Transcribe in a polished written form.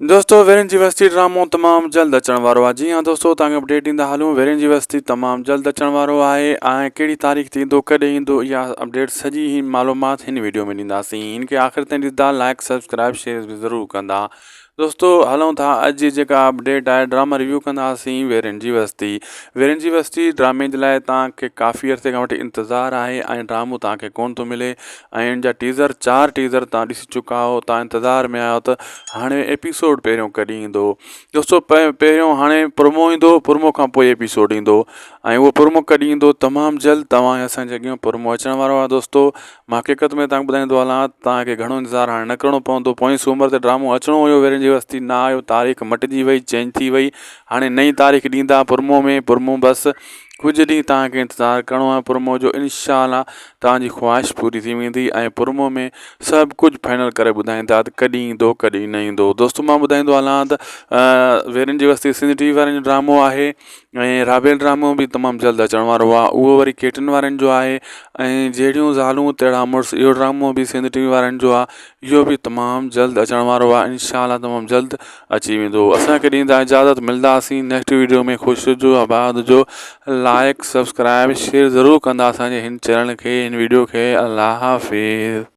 دوستو ويرين جي وستي ڊرامو تمام جلد اچڻ وارو آهي جي ها دوستو توهان کي اپڊيٽ ڏيندا هلون ويرين جي وستي تمام جلد اچڻ وارو آهي ۽ ڪهڙي تاريخ تي ايندو ڪڏهن ايندو اها اپڊيٽ سڄي هي معلومات هن ويڊيو ۾ ڏينداسين هن کي آخر تائين ڏسندا لائڪ سبسڪرائب شيئر به ضرور ڪندا دوستو هلون ٿا اڄ جي جيڪا اپڊيٽ آهي ڊراما ريويو ڪنداسين ويرين جي وستي ويرين جي وستي ڊرامي جي لاء توهان کي ڪافي عرصي کان وٺي انتظار آهي ۽ ڊرامو توهان کي ڪون ٿو ملي ۽ ان جا ٽيزر چار ٽيزر تان ڏسي چڪا آهيو تان انتظار ۾ آهيو ته هاڻي ايپيسوڊ پهريون ڪڏهن ايندو دوستو پهريون هاڻي پرومو ايندو پرومو کان پوء ايپيسوڊ ايندو ۽ اهو پرومو ڪڏهن ايندو تمام جلد توهان اسان جي اڳيان پرومو اچڻ وارو آهي دوستو مان حقيقت ۾ توهان کي ٻڌائيندو هلان توهان کي گهڻو انتظار هاڻي نه ڪرڻو پوندو پوئين سومر تي ڊرامو اچڻو هيو ويرين جي وستي نه آيو تاريخ مٽجي وئي چينج ٿي وئي هاڻي نئين تاريخ ڏيندا پرومو ۾ پرومو بس ڪجهه ڏينهن توهان کي انتظار ڪرڻو آهي پرومو جو انشاء الله توهان جي خواهش پوري ٿي ويندي ۽ پرومو ۾ سڀ ڪجهه فائنل ڪري ٻڌائيندا ته ڪڏهن ايندو ڪڏهن نه ايندو دوستو مان ٻڌائيندو هلان ته ويرين جي وستي سنڌ ٽي وي وارن جو ڊرامو آهي ۽ رابيل ڊرامو به تمام جلد اچڻ وارو آهي اهو وري ڪيٽن وارن جو آهي ۽ جهڙيون زالون تهڙا مڙس اهو ڊرامو به سنڌ ٽي وي وارن جو آهي اهو به تمام جلد اچڻ وارو آهي انشاء الله تمام جلد اچي ويندو اسان کي ڏيندا اجازت ملداسين نيڪسٽ ويڊيو ۾ خوش هجو آباد هجو لائڪ سبسڪرائب شيئر ضرور ڪندا اسان جي هن چينل کي هن ويڊيو کي الله حافظ.